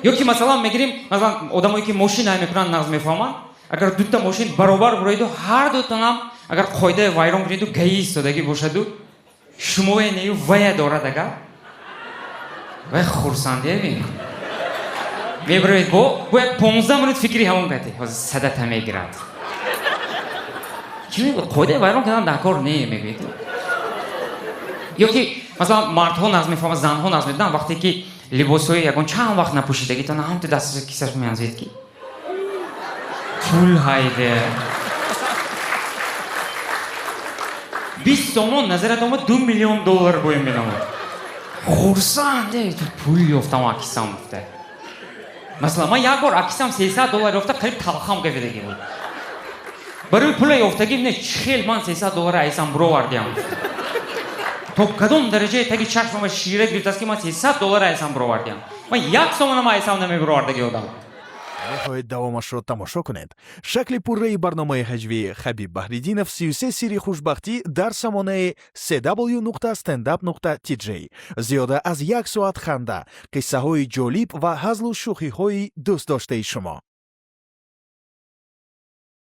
Ё ки, масалан, мегирем, масалан, одамое ки мошин ҳай мекунанд, нағз мефаҳманд. Агар дута мошин баробар буроиду, ҳар дутонам агар қоидаи вайрон кунеду, ГАИ истодагӣ бошаду, шумое нею вая дорад, агар вай хурсандия бин мебароед, бо бояд 15 минут фикри ҳамон кардӣ, ҳозир садата мегирад. Ки мегӯяд, қоидаи вайрон кардан дар кор не, мегӯед. Ё ки, масалан, мардҳо нағз мефаҳманд, занҳо нағз медонанд, вақте ки либосҳои ягон чанд вақт напӯшидагитон ҳамту дасташ кисаш меанзед, ки пул ҳайде 20 сомон назарат омад, 2 миллион доллар боем менамуд. Хурсанд, пул ёфтам акисам гуфта. Масалан, ман як бор акисам 300 доллар ёфта, қариб талхам кафидагӣ буд. Барои пула ёфтагӣ не, хел ман 300 доллара айсам буровардиам. То кадом дараҷаи таги чашмама шира гирифтааст, ки ман 300 доллар айсам буровардиам. Ман 1 сомонам айсам намебуровардаги одам. Мехоҳед давомашро тамошо кунед? Шакли пурраи барномаи ҳаҷвии Хабиб Баҳриддинов «33 сирри хушбахтӣ» дар самонаи cw.standup.tj. Зиёда аз як соат ханда, қиссаҳои ҷолиб ва ҳазлу шӯхиҳои дӯстдоштаи шумо.